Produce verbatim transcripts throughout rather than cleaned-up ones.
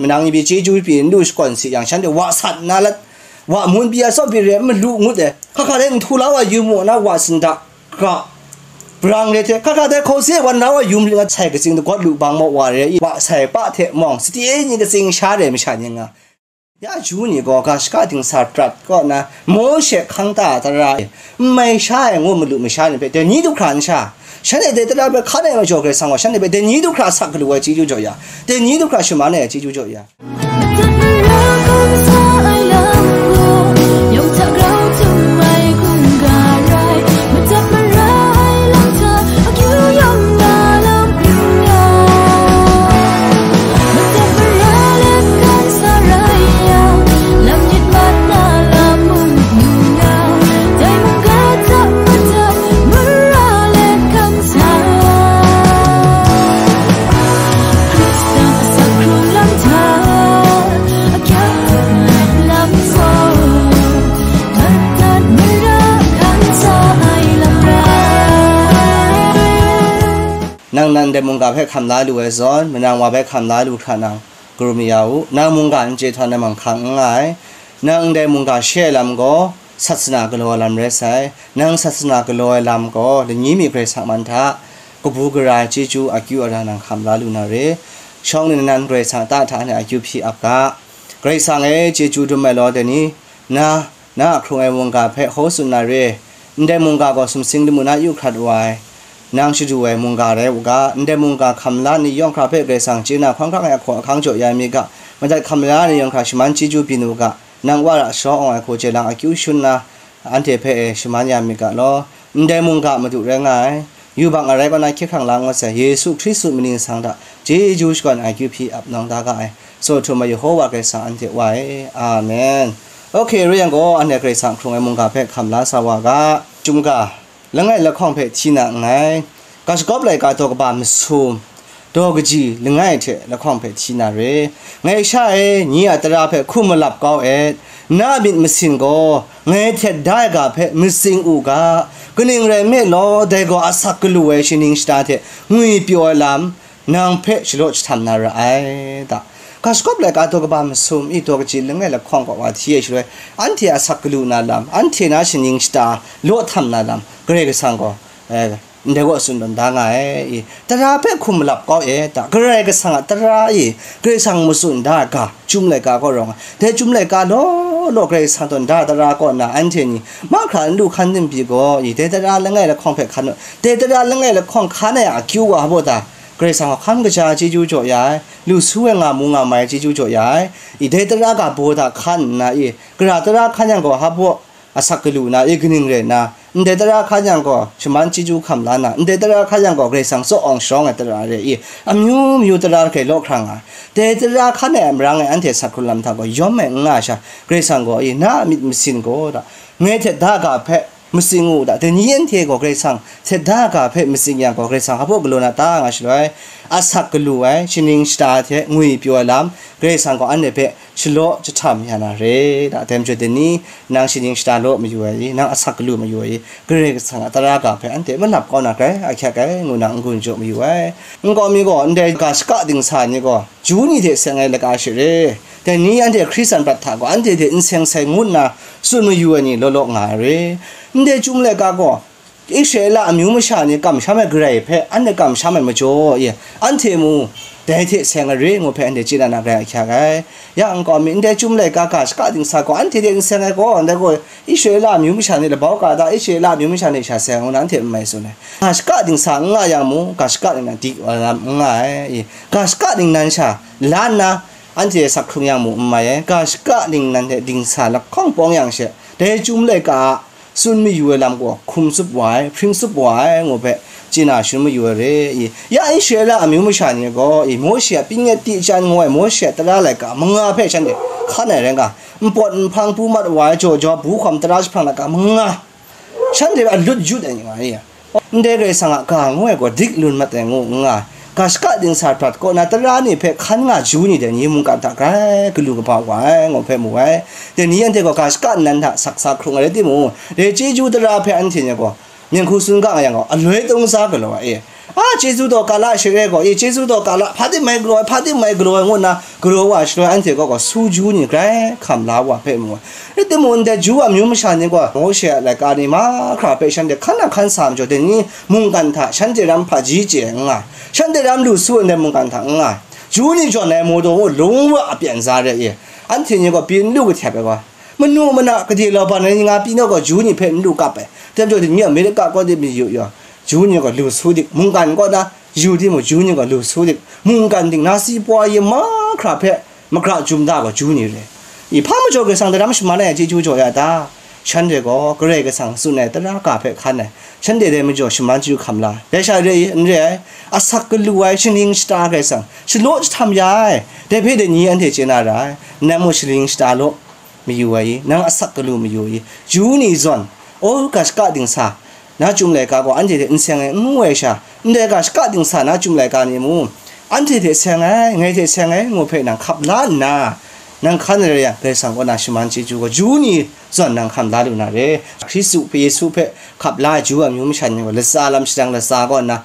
Manang ni pyi chyeju pyi n lu shakawn si yang, shanhte wa sat na lat, wa mun pyi ya tsawm pyi re, malu ngut ai. Hkahkra dai nhtu la wa yu mu na wa sinda ga, brang re hte, hkahkra dai hkau se wan la wa yu mu nga sai katsing dagawt lu bang maw wa re, wa sai pa hte mawng, sati e ni katsing sha re masha ni nga. Ya ju ni gaw ga shaka dingsa prat kaw na, Mawshe hkang ta tara e, n mai sha ai ngu malu masha ni hpe, dai ni du hkra n sha, shanhte dai tara hpe hkan ai majaw Karai Kasang gaw, shanhte hpe dai ni du hkra sak galu ai chyeju jaw ya, dai ni du hkra shaman ai chyeju jaw ya. Nang nan ndai mungga hpe hkam la lu ai zawn, manang wa hpe hkam la lu hkra nang, karum ya u. Nang mungga n chye htawn ai manghkang n nga ai. Nang ndai mungga she ai lam gaw, sasana galaw ai lam rai sai. Nang sasana galaw ai lam gaw, lani mi Karai Kasang man hta, kabu gara ai chyeju akyu ara nang hkam la lu na re. Shawng nnan Karai Kasang ta hta ni akyu hpyi ap ga. Karai Kasang e, chyeju dum ai law, dai ni, na, na a hkrung ai mungga hpe hkaw tsun na re. Ndai mungga gaw sumsing lamu na yu hkrat wa ai, nang shadu ai mungga rai u ga. Ndai mungga hkam la ni yawng hkra hpe Karai Kasang chye na hkawng hkrang ai ahkaw ahkang jaw ya mi ga. Madat hkam la ni yawng hkra shaman chyeju byin u ga. Nang wa ra sharawng ai hku chye lang akyu shun na, anhte hpe e shaman ya mi ga law. Ndai mungga Madu rai nga ai, yubak ngarai kaw na hkye hkrang la ngut sai, Yesu Hkristu mung ning sang hta chyeju shakawn ai akyu hpyi ap nawng da ga ai, tsaw htum ai Yehowa Karai Kasang anhte Wa e. Amen. Ok, rai yang gaw, anhte Karai Kasang hkrung ai mungga hpe hkam la sa wa ga, chyum ga, langai lahkawng hpe hti na nngai, ga shagawp laika daw kaba masum, daw kaji langai hte lahkawng hpe hti na re. Ngai sha e, nye a tara hpe hkum malap kau et, na a myit masin gaw ngai htet da ai ga hpe matsing u ga, kaning rai nme law, dai gaw asak galu ai shaning shata hte ngwipyaw ai lam, nang hpe shalaw jahtam na ra ai ta. Ga shagawp laika daw kaba masum i daw kaji langai lahkawng kaw wa hti ai shaloi, anhte asak galu na lam, anhte na shaning shata law htam na lam, Karai Kasang gaw, eh, ndai gaw tsun tawn da nga ai i, tara hpe hkum malap kau e ta, Karai Kasang a tara i, Karai Kasang matsun da ai ga, chyum laika kaw rawng ai. Dai chyum laika law law Karai Kasang tawn da ai tara kaw na anhte ni, mahkra n lu hkan din pyi gaw i, dai tara langai lahkawng hpe hkan u, dai tara langai lahkawng hkan ai a akyu wa hpa ta, Karai Kasang hkam kaja chyeju jaw ya ai, lu su ai nga mu nga mai chyeju jaw ya ai, i dai tara ga baw hta hkan nna i, gara tara hkan yang gaw hpa asak galu na i, kaning rai nna, ndai tara hkan yang gaw shaman chyeju hkam la na, ndai tara hkan yang gaw Karai Kasang tsaw awng sharawng ai tara re i, amyu myu tara hkrai law hkra nga ai. Dai tara hkan ai a marang e anhte asak hkrung lam hta gaw yawm ai n nga ai sha, Karai Kasang gaw i, na a myit masin gaw ta, ngai htet da ga hpe matsing u ta, dai ni anhte gaw Karai Kasang htet da ga hpe matsing yang gaw, Karai Kasang hpa galaw na ta nga shaloi, asak galu ai, shaning shata hte ngwipyaw ai lam, Karai Kasang gaw anhte hpe shalaw jahtam ya na re ta, dai majaw dai ni, nang shaning shata law mayu ai i, nang asak galu mayu ai i, Karai Kasang a tara ga hpe anhte malap kau na grai ahkyak ai, ngu na n-gun jaw mayu ai. Nkau mi gaw ndai ga shaka dingsa ni gaw, Ju ni hte seng ai laka share, dai ni anhte Hkristan prat hta gaw anhte hte n seng sai ngu nna tsun mayu ai ni law law nga ai re. Ndai Chyum laika gaw, Israela amyu masha ni kamsham ai Karai hpe anhte kamsham ai majaw e, anhte mu dai hte seng ai re ngu hpe anhte chye na na grai ahkyak ai. Ya nkau mi, ndai Chyum laika ga shaka dingsa gaw anhte hte n seng ai gaw, ndai gaw Israela amyu masha ni labau ga da, Israela amyu masha ni sha seng ngu na anhte n mai tsun ai. Ga shaka dingsa n nga yang mu, ga shaka ningnan di wa lam n nga ai. Ga shaka ningnan sha la nna anhte sak hkrung yang mu n mai ai. Ga shaka ningnan hte dingsa lahkawng pawng yang she, dai Chyum laika a tsun mayu ai lam gaw hkum tsup wa ai, hpring tsup wa ai ngu hpe chye na shangun mayu ai re i. Ya Israela amyu masha ni gaw i, Mawshe a pingnyet ti jan ngu ai Mawshe a tara laika manga hpe shanhte hkan ai rai nga, npawt nhpang pu mat wa ai jaw jaw bu hkawm tara jahprang laika manga shanhte a lut yut ai ni nga i. Ndai Karai Kasang a ga ngu ai gaw dik lun mat ai ngu n nga, ga shaka dingsa prat kaw na tara ni hpe hkan nga ju ni dai ni mungkan hta grai galu kaba wa ai, ngu hpe mu ai. Dai ni anhte gaw ga shaka nnan hta saksa hkrung ai rai timung, dai chyeju tara hpe anhte ni gaw, myen hku tsun ga nga yang gaw, aloi tungsa galaw ai e. A, chyeju daw kala share gaw, e, chyeju daw kala, hpa ting mai galaw ai, hpa ting mai galaw ai, ngu nna galaw wa shaloi, anhte gaw, gaw su ju ni grai hkam la wa hpe mu ai. Rai timung, ndai Ju a amyu masha ni gaw, Mawshe a laika ni mahkra hpe shanhte hkan a hkan sa majaw, dai ni mungkan hta shanhte ram hpaji chye n nga ai, shanhte ram lu su ai ndai mungkan hta n nga ai, Ju ni jawn ai mawdaw mung lung wa a pyan za re i, anhte ni gaw pyi n lu kahtep ai gaw, manu mana gade law ban ai ni nga pyi naw gaw, Ju ni hpe n lu kap ai. Dai majaw, dai ni Amerika kaw de mayu yaw, Ju ni gaw lu su dik, mungkan kaw na yu di mu, Ju ni gaw lu su dik, mungkan ting na si pwa ye mahkra hpe magra jum da gaw Ju ni re. I hpa majaw Karai Kasang daram shaman ai chyeju jaw ya ta? Shanhte gaw Karai Kasang tsun ai tara ga hpe hkan ai, shanhte dai majaw shaman chyeju hkam la ai. Dai sha re i, n re ai, asak galu ai, shaning shata Karai Kasang shalaw jahtam ya ai, dai hpe dai ni anhte chye na ra ai. Nang mung shaning shata law, mayu ai i, nang asak galu mayu i, Ju ni zawn, o, ga shaka dingsa, na chyum laika gaw anhte hte n seng ai n ngu ai sha, ndai ga shaka dingsa na chyum laika ni mung, anhte hte seng ai, ngai hte seng ai, ngu hpe nang hkap la nna, nang hkan rai yang, Karai Kasang kaw na shaman chyeju gaw Ju ni zawn nang hkam la lu na re. Hkristu hpe, Yesu hpe hkap la ai Ju a amyu masha ni gaw, latsa lam shadang latsa kaw nna,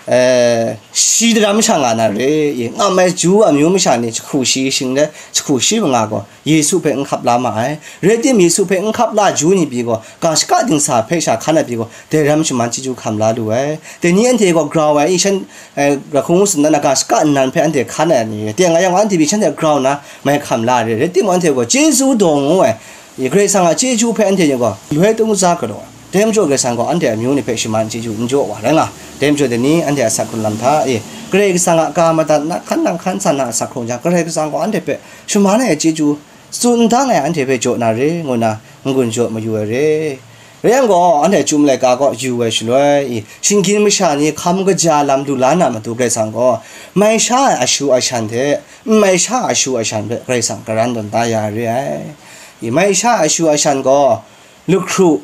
eh, shi daram sha nga na re. I, ngam ai Ju a amyu masha ni jahku shi shing let, jahku shi manga gaw Yesu hpe n hkap la ma ai. Rai tim, Yesu hpe n hkap la Ju ni pyi gaw, ga shaka dingsa hpe sha hkan ai pyi gaw, dai ram shaman chyeju hkam la lu ai. Dai ni anhte gaw grau ai, i shan, eh, ra hkung ngu tsun dan na, ga shaka nnan hpe anhte hkan ai ni, teng a yang gaw, anhte pyi shanhte grau nna mai hkam la ai re. Rai timung, anhte gaw chyeju daw ngu ai, i, Karai Kasang a chyeju hpe anhte ni gaw loi tung za galaw ai. Dai majaw Karai Kasang gaw anhte amyu ni hpe shaman chyeju n jaw wa rai nga. Dai majaw dai ni anhte a asak hkrung lam hta e, Karai Kasang a ga madat na hkan nang hkan san na asak hkrung jang, Karai Kasang gaw anhte hpe shaman ai chyeju tsun dang ai anhte hpe jaw na re, ngu nna n-gun jaw mayu ai re. Rai yang gaw, anhte chyum laika kaw yu ai shaloi, i, shinggyim masha ni hkam kaja lam lu la na matu Karai Kasang gaw, mai sha ai ashu ashan hte n mai sha ai ashu ashan hpe Karai Kasang karan tawn da ya ai re ai. I, mai sha ai ashu ashan gaw, lahkru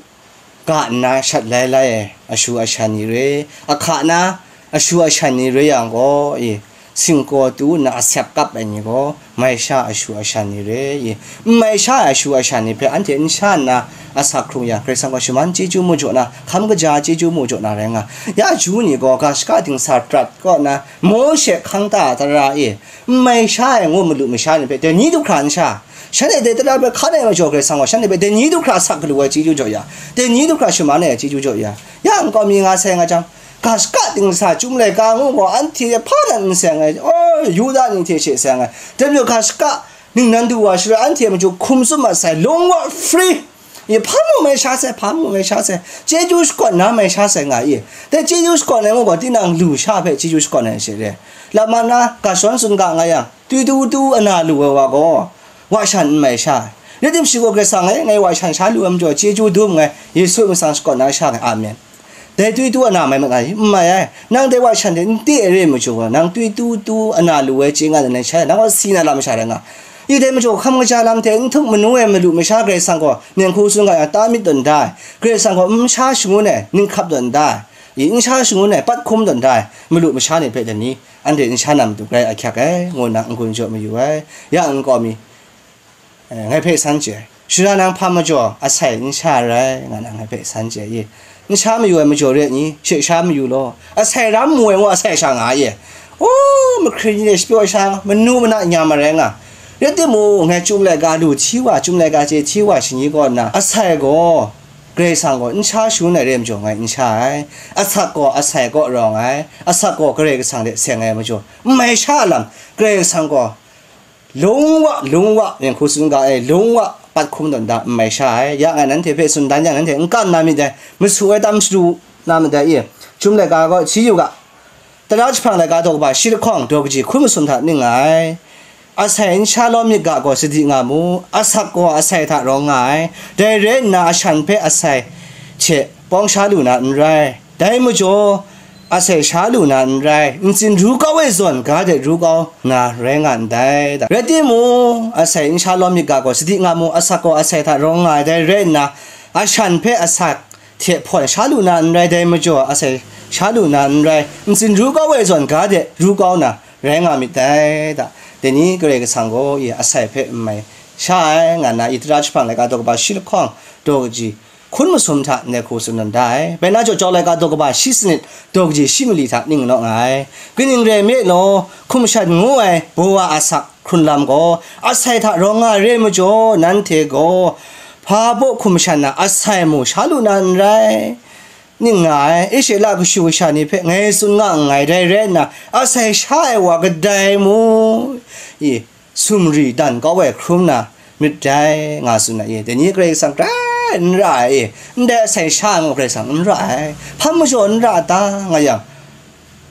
ga nna shat lai lai ai ashu ashan ni re, ahka na ashu ashan ni re yang gaw, i, singkaw tu nna asep kap ai ni gaw, mai sha ashu ashan ni re, i, n mai sha ai ashu ashan ni hpe anhte n sha nna asak hkrung yang, Karai Kasang gaw shaman chyeju mu jaw na, hkam kaja chyeju mu jaw na rai nga. Ya Ju ni gaw ga shaka dingsa prat kaw nna, Mawshe hkang ta tara e, n mai sha ai ngu malu masha ni hpe, dai ni du hkra n sha, shanhte dai tara hpe hkan ai majaw Karai Kasang gaw shanhte hpe dai ni du hkra asak galu ai chyeju jaw ya, dai ni du hkra shaman ai chyeju jaw ya. Ya nkau mi nga sai nga jang, ga shaka dingsa chyum laika ngu gaw anhte hpa nan n seng ai, o, Yuda ni hte she seng ai, dai majaw ga shaka ningnan du wa shaloi anhte machyu hkum tsun mat sai, lung wa free. I, hpa mung mai sha sai, hpa mung mai sha sai, chyeju shakawn na mai sha sai nga i. Dai chyeju shakawn ai ngu gaw, tinang lu sha hpe chyeju shakawn ai she re. Lama na ga shawn tsun ga nga yang, twi tu tu ana lu ai wa gaw, wa shan n mai sha ai. Rai tim shi gaw, Karai Kasang e, ngai wa shan sha lu ai majaw, chyeju dum nngai, Yesu myit matsang shakawn na sha ngai, amen. Dai twi tu ana mai mat ai, n mai ai. Nang dai wa shan hte n te ai re ai majaw gaw, nang twi tu tu ana lu ai chye nga na nang sha, nang gaw si na lam sha rai nga. I, dai majaw hkam kaja lam hte n htup manu ai malu masha Karai Kasang gaw, ning hku tsun ga yang, ta myit tawn da ai. Karai Kasang gaw n sha shangun ai, ning hkap tawn da ai. I, n sha shangun ai, pat hkum tawn da ai, malu masha ni hpe dai ni, anhte n sha na matu grai ahkyak ai, ngu nna n-gun jaw mayu ai. Ya nkau mi, eh, ngai hpe san chye ai. Shada nang hpa majaw asai n sha ai rai, nga nang ngai hpe san chye ai. N sha mayu ai majaw re ai ni, she sha mayu law. Asai ram mu ai ngu asai sha nga ai. O, mahkri ni e shapyaw sha, manu mana nya marai nga. Rai timung, ngai chyum laika lu hti wa, chyum laika chye hti wa shani kaw nna, asai gaw, Karai Kasang gaw n sha shangun ai re ai majaw ngai n sha ai. Asak gaw asai kaw rawng ai. Asak gaw Karai Kasang hte seng ai majaw, n mai sha lam, Karai Kasang gaw lung wa, lung wa, ning hku tsun ga ai, lung wa, pat hkum tawn da, n mai sha ai. Ya ngai nanhte hpe tsun dan yang, nanhte n kam na myit dai, masu ai tam shadu na myit dai e. Chyum laika gaw, si yu ga, Tara jahprang laika daw kaba shi lahkawng daw kaji hkun masum hta ning nga ai. Asai n sha lawm myit ga gaw sadi nga mu, asak gaw asai hta rawng nga ai. Dai rai nna, ashan hpe asai hte pawng sha lu na n rai. Dai majaw, asai sha lu na n rai, ntsin ru kau ai zawn ga de ru kau na rai nga ndai. Rai timung, asai n sha lawm myit ga gaw sadi nga mu, asak gaw asai hta rawng nga ai. Dai rai nna, ashan hpe asak hte hpawn sha lu na n rai, dai majaw asai sha lu na n rai, ntsin ru kau ai zawn ga de ru kau na rai nga myit dai da. Dai ni Karai Kasang gaw i asai hpe n mai sha ai, nga nna i Tara jahprang laika daw kaba shi lahkawng daw kaji hkun masum hta ndai hku tsun dan da ai. Bai na jaw, Jau laika daw kaba shi sanit, daw kaji shi mali hta ning naw nga ai. Kaning rai nme law, hkum shan ngu ai baw wa asak hkrun lam gaw, asai hta rawng nga re ai majaw, nanhte gaw hpa baw hkum shan na asai mu sha lu na n rai. Ning nga ai, Israela kashu kasha ni hpe ngai tsun nga nngai, dai rai nna, asai sha ai wa kadai mu? I, sumri dan kau ai hkrum na myit dai, nga tsun ai. Dai ni Karai Kasang grai n ra ai, ndai asai sha ai gaw Karai Kasang n ra ai, hpa majaw n ra a ta, nga yang,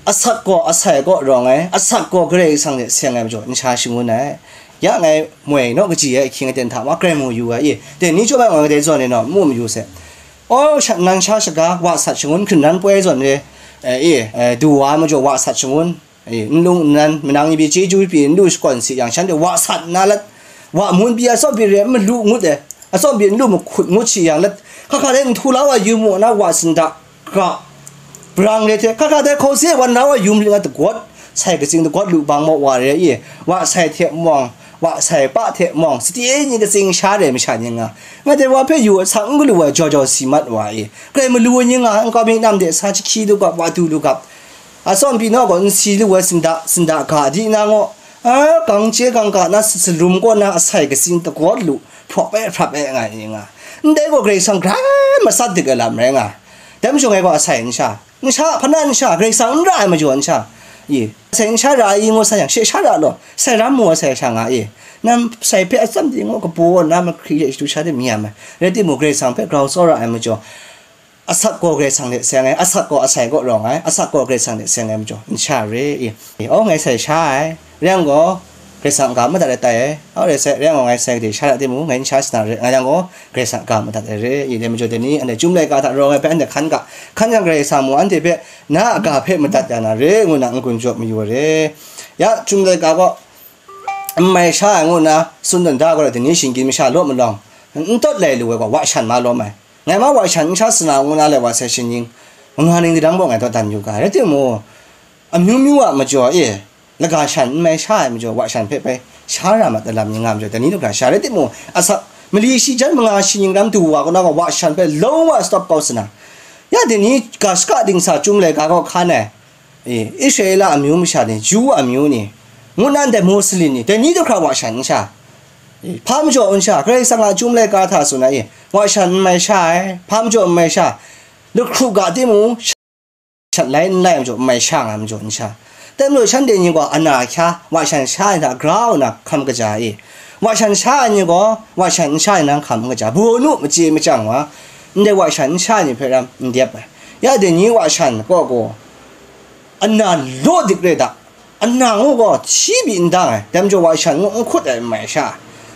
asak gaw asai kaw rawng ai, asak gaw Karai Kasang hte seng ai majaw n sha shangun ai. Ya ngai moi naw kaji ai ahkying aten hta wa grai mu yu ai. I, dai ni chyawm ai ngai dai zawn e naw, n mu mayu se. Aw, sha, nan sha shaga, wa sat shangun hkrin nan poi zawn re, e, e, e, du wa majaw wa sat shangun, e, nlung nnan, manang ni pyi chyeju pyi n lu shakawn si yang, shanhte wa sat nna lat, wa mun pyi atsawm pyi re, malu ngut e, atsawm pyi n lu mahkut ngut si yang lat, hkahkra de nhtu la wa yu mu na wa sinda ga, brang re hte, hkahkra de hkau se wan na wa yu maling a dagawt, sai katsing dagawt lu bang maw wa re i, wa sai hte mawng, wa sai pa hte mawng, sati e ni katsing sha re masha ni nga, nga de wa hpe yu a sang n galu ai jaw jaw si mat wa i, grai malu ai ni nga, nkau mi nam de sa jahkyi lu gap, wa du lu gap, atsawm pyi naw gaw n si lu ai sinda, sinda ga di na ngaw, a, gang chye gang ga na sa-, salum kaw na asai katsing dagawt lu, hpraw e, hprap e nga ai ni nga, ndai gaw Karai Kasang grai matsat dik ai lam rai nga, dai majaw ngai gaw asai n sha, n sha, hpa na n sha, Karai Kasang n ra ai majaw n sha, i, asai n sha ra ai i ngu sa yang, she sha ra law, sai ram mu ai sai sha nga i, nan sai hpe atsam de ngu kabaw na mahkri hte shadu sha de mi ya mai, rai timung, Karai Kasang hpe grau tsawra ai majaw, asak gaw Karai Kasang hte seng ai, asak gaw asai kaw rawng ai, asak gaw Karai Kasang hte seng ai majaw, n sha re i. Aw, ngai sai sha ai, rai yang gaw, Karai Kasang a ga madat ai tai ai, aw, rai sai, rai yang gaw, ngai sai gade sha ra timung, ngai n sha sa na re, nga yang gaw, Karai Kasang a ga madat ai re i. Dai majaw, dai ni, anhte Chyum laika hta rawng ai hpe anhte hkan ga, hkan yang Karai Kasang mung anhte hpe, na a ga hpe madat ya na re, ngu na n-gun jaw mayu ai re. Ya, Chyum laika gaw, n mai sha ai ngu nna tsun dan da gaw, dai ni shinggyim masha law malawng, n tawt lai lu ai gaw, wa shan ma lawm ai. Ngai ma wa shan n sha sa na ngu na lai wa sai shaning, manga ning dang gaw ngai dawdan yu ga, rai timung, amyu myu a majaw e, laga shan n mai sha ai majaw, wa shan hpe bai sha ra mat ai lam ni nga majaw, dai ni lu hkra sha, rai timung, asak mali shi jan manga shi ning ram du wa kaw na gaw, wa shan hpe law wa stop kau sa na, ya dai ni ga shaka dingsa Chyum laika gaw hkan ai, e, Israela amyu masha ni, Ju amyu ni, ngu na ndai Muslim ni, dai ni du hkra wa shan n sha, e, hpa majaw n sha, Karai Kasang a Chyum laika hta tsun ai, e, wa shan n mai sha ai, hpa majaw n mai sha, lahkru ga timung, shat lai n lai majaw, n mai sha nga majaw n sha. Dai majaw shanhte ni gaw ana hkya, wa shan sha ai hta grau nna hkam kaja i, wa shan sha ai ni gaw, wa shan n sha ai nang hkam n kaja, bawnu machye machyang wa, ndai wa shan n sha ai ni hpe ram n dep ai. Ya dai ni wa shan kaw gaw, ana law dik re da, ana ngu gaw hti byi n dang ai, dai majaw wa shan ngu n hkut ai n mai sha.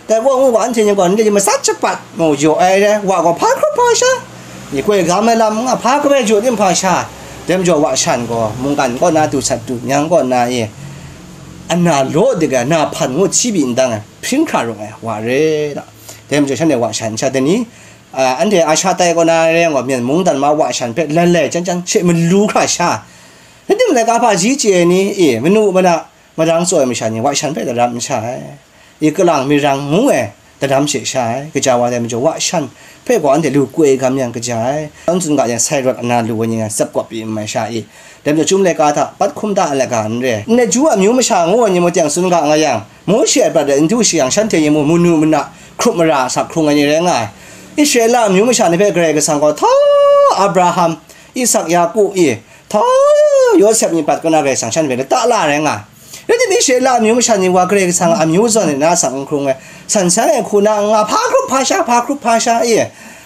Dai gaw ngu gaw, anhte ni gaw ndai matsat shapat mu jaw ai re, wa gaw hpa hkrup hpa sha, ni koi gam ai lam nga hpa kabai jaw tim hpa sha, dai majaw wa shan gaw mungkan kaw na du sat du, nyang kaw na e, ana law dik ai, na hpan ngu hti byi n dang ai, hpring hkra rung ai wa re da. Dai majaw shanhte wa shan sha, dai ni, a, anhte a sha tai kaw na re yang gaw, myen mungdan ma wa shan hpe lai lai chyang chyang she malu hkra sha, rai tim laika hpaji chye ai ni, e, manu mana, madang tsaw ai masha ni wa shan hpe daram n sha ai, i, kalang mirang ngu ai daram she sha ai, kaja wa dai majaw wa shan hpe gaw anhte lu koi gam yang kaja ai, an tsun ga yang sai rawt ana lu ai ni nga tsap kawp pyi n mai sha i, dai majaw Chyum laika hta pat hkum da ai laika n re, ndai Ju amyu masha ngu ai ni mung teng tsun ga nga yang, Mawshe a prat ai n du shi yang, shanhte ni mung manu mana hkrup mara asak hkrung ai ni rai nga ai. Israela amyu masha ni hpe Karai Kasang gaw, htau Abraham, Isak, Yaku i, htau Yawsep ni pat kaw na Karai Kasang shanhte hpe lata la rai nga ai. Rai timung, Israela amyu masha ni wa Karai Kasang a amyu zawn e na asak n hkrung ai, san san e hku na n nga, hpa hkrup hpa sha, hpa hkrup hpa sha e,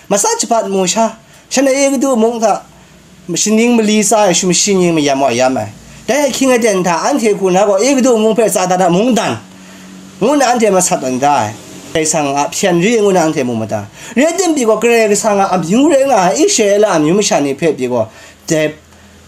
matsat shapat mu sha, shanhte Egutu mung hta shaning mali tsa ai sumshi ni mayam wa yam ai. Dai ahkying aten hta anhte hku na gaw Egutu mung hpe Satan a mungdan ngu na anhte masat wa n da ai. Karai Kasang a hpyen re ngu na anhte mu mada. Rai timung gaw, Karai Kasang a amyu rai nga ai Israela amyu masha ni hpe pyi gaw, dai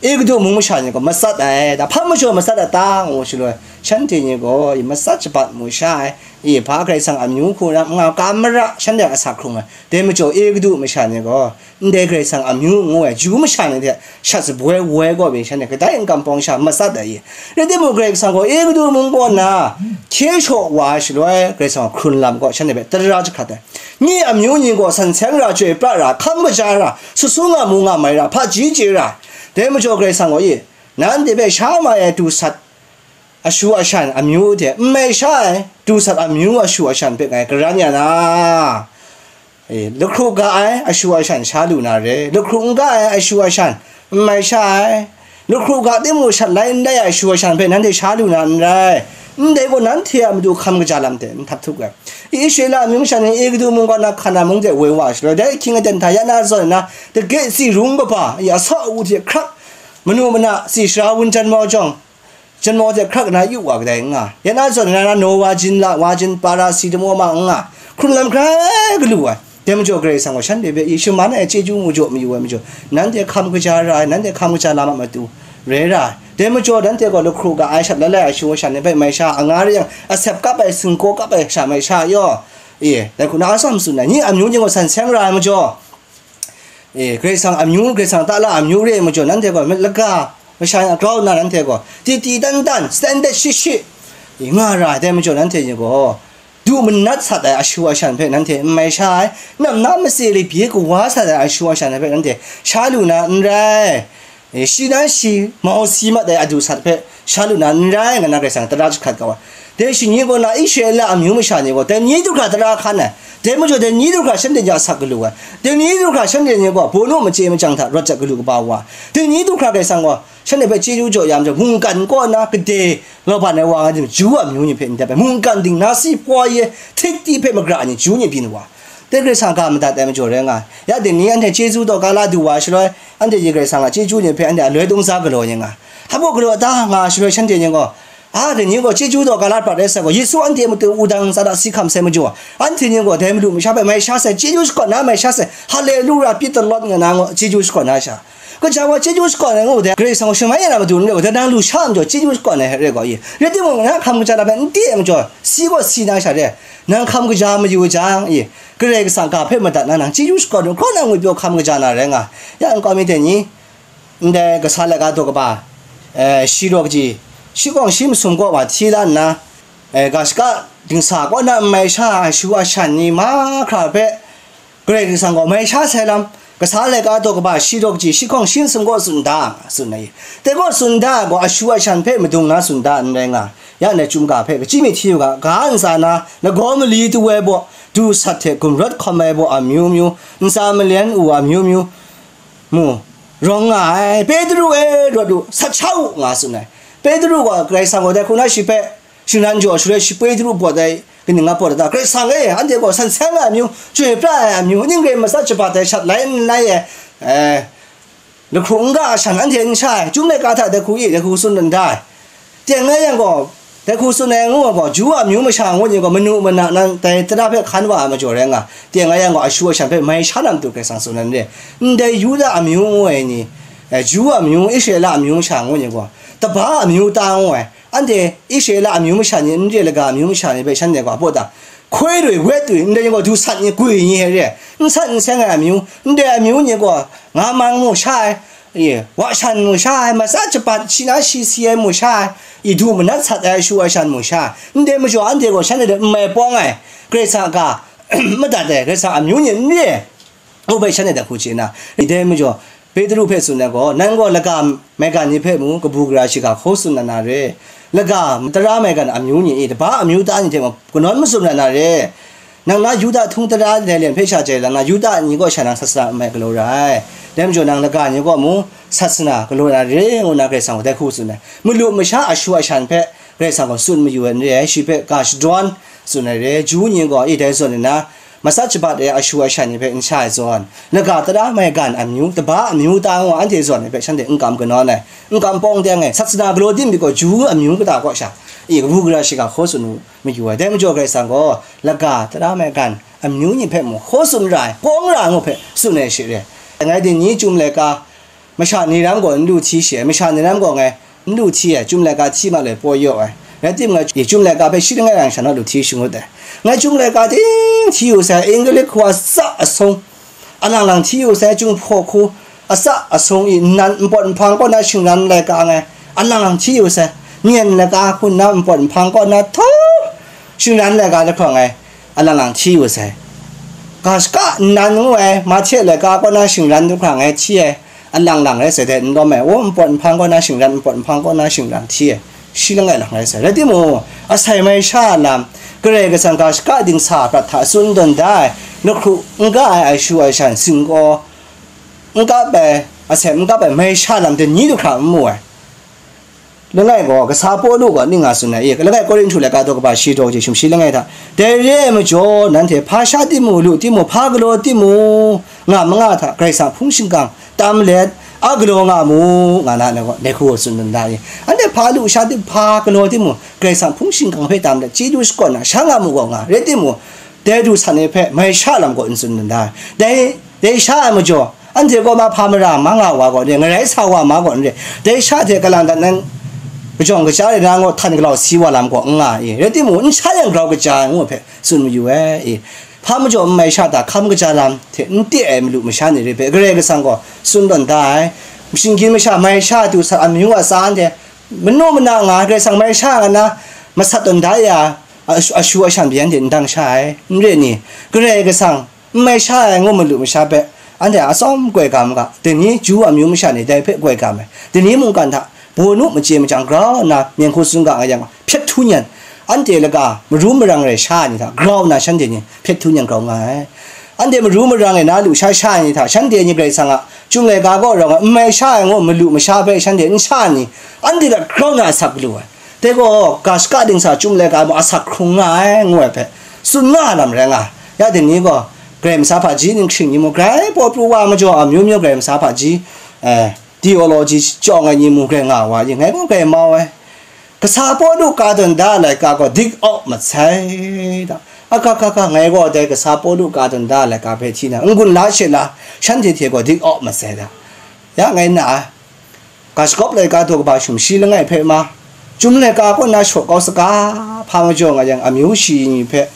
Egutu mung masha ni gaw matsat ai, da hpa majaw matsat a ta, ngu shaloi, shanhte ni gaw i matsat shabat mu sha ai, i hpa Karai Kasang amyu hku ram nga, kam mara shanhte a asak hkrung ai. Dai majaw Egutu masha ni gaw, ndai Karai Kasang amyu ngu ai Ju masha ni hte shat shaboi woi gaw, shanhte kadai n kam pawng sha matsat ai i. Rai timung, Karai Kasang gaw Egutu mung kaw na hkye shaw wa ai shaloi, Karai Kasang hkrun lam gaw shanhte hpe tara jahkrat ai. Nye amyu ni gaw san seng ra, chyoi pra ra, hkam kaja ra, sut su nga mu nga mai ra, hpaji chye ra. Dai majaw Karai Kasang gaw i, nanhte hpe sha mai ai du sat ashu ashan amyu hte n mai sha ai du sat amyu ashu ashan hpe ngai garan ya na, e, lahkru ga ai ashu ashan sha lu na re, lahkru n ga ai ashu ashan n mai sha ai, lahkru ga timung shat lai n lai ai ashu ashan hpe nanhte sha lu na n rai. Ndai gaw nanhte a matu hkam kaja lam hte n htat htup ai. Israela amyu masha ni Egutu mung kaw na Hkana mung de woi wa shaloi, dai ahkying aten hta ya na zawn na, dage tsi rung kaba, ya sa u hte hkrak, manu mana tsi sara wun jan mau jawng, janmau hte hkrak na yu wa kadai n nga. Ya na zawn na, na naw wa jin la, wa jin parasitamo ma n nga, hkrun lam hkrai galu ai. Dai majaw Karai Kasang gaw shanhte hpe i shaman ai chyeju mu jaw mayu ai majaw, nanhte hkam kaja ra ai, nanhte hkam kaja lam a matu rai ra ai. Dai majaw nanhte gaw lahkru ga ai shat la lai ai ashu ashan ni hpe mai sha, anga rayang asep kap ai, singkaw kap ai sha mai sha yaw, e, dai hku na atsam tsun ai. Nye amyu ni gaw san seng ra ai majaw, e, Karai Kasang amyu, Karai Kasang tala amyu re ai majaw, nanhte gaw myit laga masha a grau nna nanhte gaw titi dan dan, standard shi shi, e, nga ra ai. Dai majaw nanhte ni gaw du manat sat ai ashu ashan hpe nanhte n mai sha ai, nam na matse li bye kawa sat ai ashu ashan hpe nanhte sha lu na n rai. E, shi na shi mau si mat ai adu sat hpe sha lu na n rai, nga na Karai Kasang tara jahkrat kau ai. Dai shi ni gaw na Israela amyu masha ni gaw, dai ni du hkra tara hkan ai. Dai majaw dai ni du hkra shanhte ni a asak galu ai. Dai ni du hkra shanhte ni gaw bawnu machye machyang hta rawt jat galu kaba wa. Dai ni du hkra Karai Kasang gaw shanhte hpe chyeju jaw ya majaw, mungkan kaw na gade lauban ai wa nga jim, Ju amyu ni hpe n dep ai. Mungkan dingna si poi e, htikti hpe magra ni Ju ni byin wa. Dai Karai Kasang ga madat ai majaw rai nga ai. Ya dai ni anhte chyeju taw ga la du wa shaloi, anhte ye Karai Kasang a chyeju ni hpe anhte aloi dungza galaw ning nga ai. Hpa galaw ta nga shaloi, shanhte ni gaw, a, dai ni gaw chyeju taw ga la prat ai sa gaw, Yesu anhte a matu wudang tsara si hkam sai majaw, anhte ni gaw dai malu masha hpe mai sha sai, chyeju shakawn na mai sha sai, Haleluya, pyi talawt nga na ngaw, chyeju shakawn na sha. Kaja wa chyeju shakawn ai ngu de, Karai Kasang gaw shamai ya na matu n rai gaw, dai nang lu sha majaw chyeju shakawn ai rai gaw, i, rai timung, na hkam kaja na hpe n di ai majaw, si gaw si na sha re, nang hkam kaja mayu jang, i, Karai Kasang ga hpe madat na nang chyeju shakawn ai, hkaw na ngwipyaw hkam kaja na rai nga, ya nkau mi dai ni, ndai kasa laika daw kaba, eh, shi raw kaji, shi kawng shi masum kaw wa hti la nna, eh, ga shaka dingsa kaw na n mai sha ai ashu ashan ni mahkra hpe, Karai Kasang gaw mai sha sai lam, kasa laika daw kaba shi daw kaji shi hkawng shi n sumgaw tsun da, tsun ai. Dai gaw tsun da ai gaw ashu ashan hpe madung na tsun da n rai nga, ya ndai chyum ga hpe kachyi myit hti u ga, ga ntsa na lagaw mali tu ai baw, du sat hte gumrawt hkawm ai baw amyu myu, ntsa malyan u amyu myu mu, rawng nga ai. Petru e, rawt u, sat sha u, nga tsun ai. Petru gaw Karai Kasang gaw dai hku na shi hpe, shingran jaw shaloi shi Petru pawt ai, kaning nga pawt ai ta? Karai Kasang e, anhte gaw san seng ai amyu, chyoi pra ai amyu, ning rai matsat shabat ai shat lai n lai ai, eh, lahkru n ga ai shan anhte n sha ai, Chyum laika hta dai hku i, dai hku tsun n da ai. Teng ai yang gaw, dai hku tsun ai ngu ai gaw, Ju amyu masha ngu ni gaw, manu mana nan dai tara hpe hkan wa ai majaw rai nga, teng ai yang gaw, ashu ashan hpe mai sha na matu Karai Kasang tsun ai n re. Ndai Yuda amyu ngu ai ni, eh, Ju amyu, Israela amyu masha ngu ni gaw, taba amyu ta ngu ai, anhte Israela amyu masha ni n re, laga amyu masha ni hpe shanhte gaw a baw ta? Hkoi roi wet dui, ndai ni gaw du sat ni gwi ni hte re, n sat n seng ai amyu, ndai amyu ni gaw nga mang mu sha ai, e, wa shan mu sha ai, matsat shabat shi na shi si ai mu sha ai, i du manat sat ai ashu ashan mu sha ai, ndai majaw anhte gaw shanhte hte n mai pawng ai, Karai Kasang a ga madat ai, Karai Kasang amyu ni n re. Ngu bai shanhte dai hku chye na, dai majaw, Petru hpe tsun ai gaw, nang gaw laga maigan ni hpe mu, kabu gara shiga hkaw tsun na na re. Laga tara maigan amyu ni e, taba amyu ta ni hte mung, kanawn matsun na na re. Nang na Yuda htung tara Daniel hpe sha jai lang na, Yuda ni gaw sha nang sat sara n mai galaw ra ai. Dai majaw, nang laga ni gaw mu, sat sara galaw na re, ngu na Karai Kasang gaw dai hku tsun ai. Malu masha ashu ashan hpe Karai Kasang gaw tsun mayu ai n re ai, shi hpe ga shadawn tsun ai re. Ju ni gaw, e, dai zawn nna, matsat shabat ai ashu ashan ni hpe n sha ai zawn, laga tara maigan amyu, taba amyu ta ngu anhte zawn ni hpe shanhte n kam kanawn ai, n kam pawng teng ai, sat sara galaw dim myit gaw, Ju amyu kata kaw sha, e, kabu gara shiga hkaw tsun u mayu ai. Dai majaw Karai Kasang gaw laga tara maigan amyu ni hpe mung hkaw tsun ra ai, pawng ra ai ngu hpe tsun ai she re. Ngai dai ni Chyum laika Masha ni ram gaw n lu hti shi ai, masha ni ram gaw ngai n lu hti ai, Chyum laika hti ma lai paw yaw ai. Rai timung, ngai chyum laika hpe shi langai lang sha naw lu hti shangut ai. Ngai chyum laika tinghti yu sai, English hku a tsa asung, alang lang hti yu sai, Chyum hpaw hku a tsa asung i nnan npawt nhpang kaw na shingran laika ngai alang lang hti yu sai, Nyen laika hku nna npawt nhpang kaw na htaw shingran laika lahkawng ngai alang lang hti yu sai. Ga shaka nnan ngu ai, Mahte laika kaw na shingran du hkra ngai hti ai, alang lang rai sai dai n lawm ai, aw npawt nhpang kaw na shingran, npawt nhpang kaw na shingran hti ai, shi langai lang rai sai. Rai timung, asai mai sha a lam, Karai Kasang ga shaka dingsa prat hta tsun tawn da ai, lahkru n ga ai, ai shu ai shan, singkaw n kap ai, asep n kap ai mai sha lam dai ni du hkra n mu ai. Langai gaw, kasa Pawlu gaw ning nga tsun ai, e, langai Korinhtu laika daw kaba shi daw je, sumshi langai hta, dai re ai majaw, nanhte hpa sha timung lu timung, hpa galaw timung, nga manga hta Karai Kasang hpung shingkang tam let, a galaw nga mu, nga na, na gaw, dai hku tsun dan da, e. Anhte hpa lu sha tim, hpa galaw timung, Karai Kasang hpung shingkang hpe tam let, chyeju shakawn na sha nga mu gaw nga, rai timung, dai du san e hpe mai sha lam gaw n tsun dan da, dai, dai sha ai majaw, anhte kaw ma hpa mara ma nga wa gaw n re, ngarai sa wa ma gaw n re, dai sha hte kalang dat nan kajawng kaja rai na ngaw htan galau si wa lam gaw n nga i, rai timung, n sha yang grau kaja ai ngu hpe tsun mayu ai i. Hpa majaw n mai sha ta hkam kaja lam hte n te ai malu masha ni re hpe Karai Kasang gaw tsun tawn da ai. Shinggyim masha mai sha du sat amyu a tsa anhte manu mana nga Karai Kasang mai sha nga na masat tawn da ya, ashu, ashu ashan pyi anhte n dang sha ai, n re ni? Karai Kasang n mai sha ai ngu malu masha hpe, anhte a tsawm koi ga mu ga, dai ni Ju amyu masha ni dai hpe koi ga ai. Dai ni mungkan hta, bawnu machye machyang grau nna, myen hku tsun ga nga yang, hpyet htu nyan, anhte laga maru marang rai sha ai ni hta, grau nna shanhte ni hpyet htu nyan grau nga ai. Anhte maru marang rai na lu sha sha ai ni hta, shanhte ni Karai Kasang a Chyum laika kaw rawng ai, n mai sha ai ngu malu masha hpe shanhte n sha ni, anhte hta grau nna asak lu ai. Dai gaw, ga shaka dingsa Chyum laika mung asak hkrung nga ai, ngu ai hpe, tsun nga ai lam rai nga ai. Ya dai ni gaw, Karai Masa hpaji ning hkring ni mung, grai paw pru wa majaw a myu myu Karai Masa hpaji, eh, theology chyawng ai ni mung grai nga wa, ngai gaw grai mau ai. Kasa Pawlu ka tawn da ai laika gaw dik awk mat sai da. Aka ka ka, ngai gaw dai kasa Pawlu ka tawn da ai laika hpe hti na, n-gun la she la, shanhte hte gaw dik awk mat sai da. Ya ngai na ai. Ga shagawp laika daw kaba sumshi langai hpe ma, Chyum laika kaw na shaw kau saga, hpa majaw nga yang amyu shi ni hpe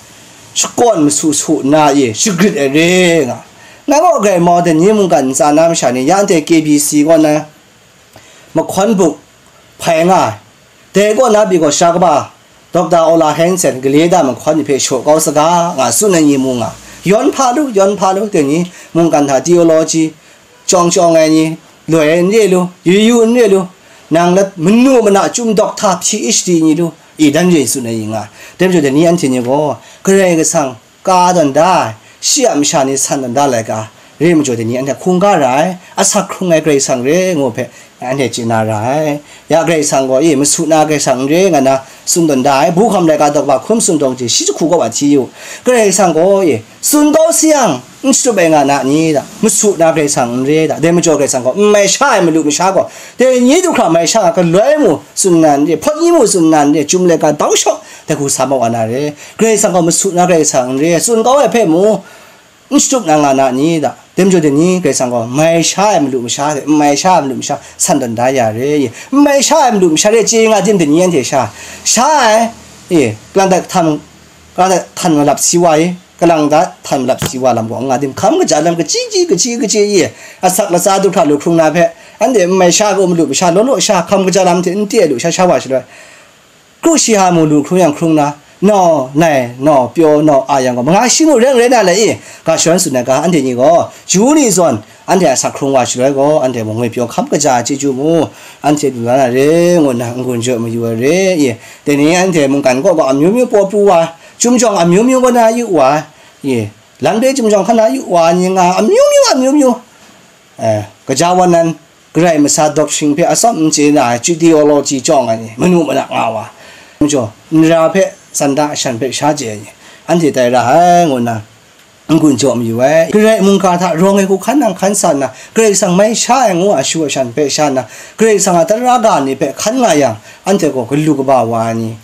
shakawn masu su nna e shagrit ai re nga. Ngai gaw grai mau dai ni mungkan ntsa na masha ni, ya anhte K B C kaw na mahkawn buk hpai nga ai. Dai kaw na pyi gaw sha kaba, Doctor Ola Hansen, Galeda mahkawn ni hpe shaw kau saga, nga tsun ai ni mu nga. Yawn hpa lu, yawn hpa lu, dai ni mungkan hta theology, chyawng chyawng ai ni, loi ai n re lu, yu yu n re lu, nang lat manu mana Chyum dawk hta P H D ni lu, i dan re tsun ai ni nga. Dai majaw dai ni anhte ni gaw, Karai Kasang ka tawn da ai, shi a masha ni san tawn da ai laika, re majaw dai ni anhte hkungga ra ai, asak hkrung ai Karai Kasang re ngu hpe, anhte chye na ra ai. Ya Karai Kasang gaw, e, masu na Karai Kasang n re nga na, tsun tawn da ai, bu hkam laika daw kaba hkum tsun tawn hte shi jahku kaw a hti yu. Karai Kasang gaw, e, tsun kau sayang, n shatup ai nga na ni da, masu na Karai Kasang n re da, dai majaw Karai Kasang gaw, n mai sha ai malu masha gaw, dai ni du hkra mai sha nga, galoi mu tsun na n re, hpawt ni mu tsun na n re, Chyum laika dau shawng, dai hku sa mau wa na re. Karai Kasang gaw masu na Karai Kasang n re, tsun kau ai hpe mu, n shatup na nga na ni da? Dai majaw dai ni Karai Kasang gaw mai sha ai malu masha hte, n mai sha ai malu masha san tawn da ya re, n mai sha ai malu masha re chye nga tim dai ni anhte sha, sha ai, e, kalang dat htan, kalang dat htan malap si wa i, kalang dat htan malap si wa lam gaw n nga tim, hkam kaja lam kachyi kachyi, kachyi kachyi i, asak latsa du hkra lu hkrung na hpe, anhte n mai sha ai malu masha law law sha hkam kaja lam hte n te ai lu sha sha wa shaloi, kru shi ha mu lu hkrung yang hkrung na, nau, nai, nau, pyaw, nau, a yang gaw, manga shi mu reng rai na lai i, ga shawan tsun ai ga, anhte ni gaw, Ju ni zawn, anhte a asak hkrung wa shaloi gaw, anhte mung ngwi pyaw hkam kaja ai chyeju mu, anhte lu la na re, ngu nna n-gun jaw mayu ai re i, dai ni anhte mungkan kaw gaw amyu myu paw pru wa, Chyum jawng amyu myu kaw na yu wa, i, lan hpe Chyum jawng hkan na yu wa ni nga, amyu myu, amyu myu, eh, kaja wan nan, Karai Masa dawk shing hpe atsawm n chye na ai, theology chyawng ai ni, manu mana nga wa, majaw, nra hpe, sanda shan hpe sha chye ai ni, anhte tai ra ai, ngu nna, n-gun jaw mayu ai. Karai mungga hta rawng ai hku hkan nang hkan sa nna, Karai Kasang mai sha ai ngu a shu a shan hpe sha nna, Karai Kasang a tara ga ni hpe hkan nga yang, anhte gaw galu kaba wa ai ni,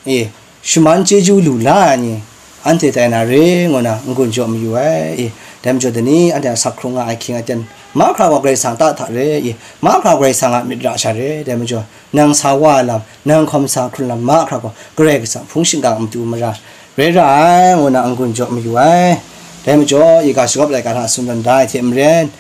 e, shaman chyeju lu la ai ni, anhte tai na re, ngu na n-gun jaw mayu ai. E, dai majaw dai ni, anhte a asak hkrung nga ai hkying aten Mahkra gaw Karai Kasang ta hta re i, mahkra Karai Kasang a myit ra sha re, dai majaw, nang sa wa ai lam, nang hkawm sa hkrun lam mahkra gaw Karai Kasang hpung shingkang a matu mara rai ra ai, ngu na n-gun jaw mayu ai. Dai majaw, i ga shagawp laika hta tsun tawn da ai hte maren,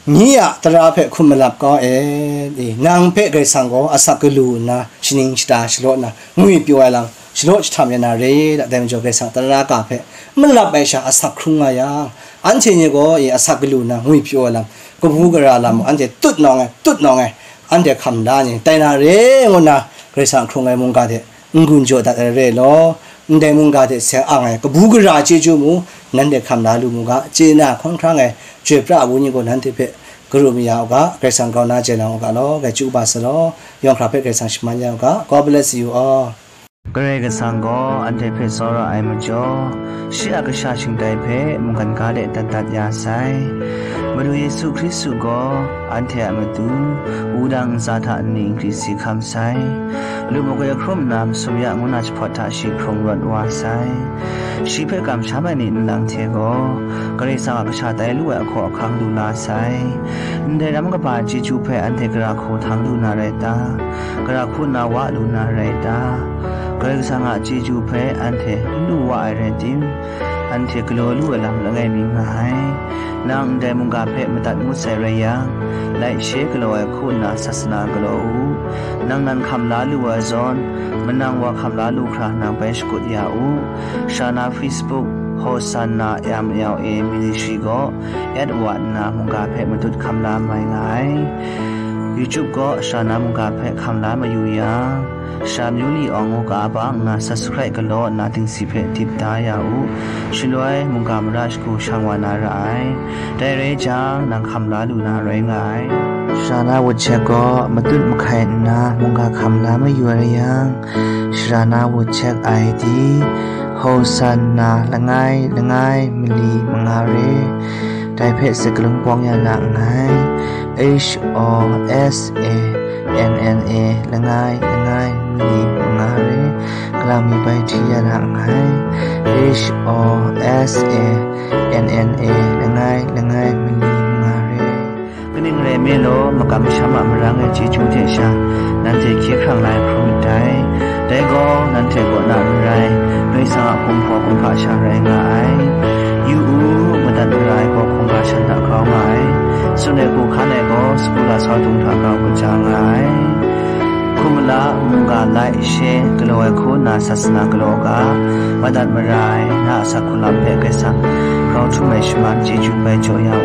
Nye a tara hpe hkum malap kau e, e, nang hpe Karai Kasang gaw asak galu nna, shaning shata shalaw nna, ngwipyaw ai lam, shalaw jahtam ya na re, dai majaw Karai Kasang tara ga hpe malap ai sha asak hkrung nga yang, anhte nye gaw, e, asak galu nna, ngwipyaw ai lam, kabu gara lam mung anhte tut nawng ai, tut nawng ai, anhte hkam la ni, tai na re, ngu nna Karai Kasang hkrung ai mungga hte n-gun jaw dat ai re law, ndai mungga hte seng ang ai kabu gara chyeju mung nanhte hkam la lu mu ga, chye na hkawng hkrang ai Chyoi pra ai Wenyi gaw nanhte hpe garu maya u ga, Karai Kasang grau na jai lang u ga law, grai chyu kaba sa law, yawng hkra hpe Karai Kasang shaman ya u ga. God bless you all. Karai Kasang gaw anhte hpe tsawra ai majaw, shi a kasha shingtai hpe mungkan ga de dat dat ya sai. Madu Yesu Hkristu gaw anhte a matu wudang ntsa hta nni nkri si hkam sai. Lu makoi hkrum nna masum ya ngu na jahpawt hta shi hkrung rawt wa sai. Shi hpe kamsham ai ni nlang hte gaw, Karai Kasang a kasha tai lu ai ahkaw ahkang lu la sai. Ndai ram kaba chyeju hpe anhte gara hku htang lu na rai ta? Gara hku nna wa lu na rai ta? Karai Kasang a chyeju hpe anhte n lu wa ai rai tim, anhte galaw lu ai lam langai mi nga ai. Nang ndai mungga hpe madat ngut sai rai yang, laishe galaw ai hku nna sasana galaw u. Nang nan hkam la lu ai zawn, manang wa hkam la lu hkra nang bai shakut ya u. Sharana Facebook, Hosanna M L A Ministry gaw at wa nna mungga hpe matut hkam la mai nga ai. YouTube gaw Sharana mungga hpe hkam la mayu yang, Sha Myu Li Awng ngu ga ba nna subscribe galaw nna dingsi hpe dip da ya u. Shaloi mungga mara shagu shang wa na ra ai. Dai rai jang, nang hkam la lu na rai nga ai. Sharana WhatsApp gaw matut mahkai nna mungga hkam la mayu ai rai yang, Sharana WhatsApp I D, Hosanna langai langai mali manga re. Dai hpe sakalun pawng ya na nngai. H O S A N N A langai langai mali manga re. Kalang mi bai hti ya na nngai. H O S A N N A langai langai mali manga re. Kaning rai nme law, makam masham a marang ai chyeju hte sha, nanhte hkye hkrang la ai hkrum ndai. Dai gaw, nanhte kaw na n rai, Karai Kasang a Kumhpaw kumhpa sha rai nga ai. Yu u, madat mara ai gaw hkungga shan hta grau nga ai. Tsun ai hku hkan ai gaw, sagu lasau dung hta grau kaja nga ai. Hkum mala, mungga lai, she, galaw ai hku nna sasana galaw ga, madat mara ai, na a asak hku lam hpe Karai Kasang grau htum ai shaman chyeju bai jaw ya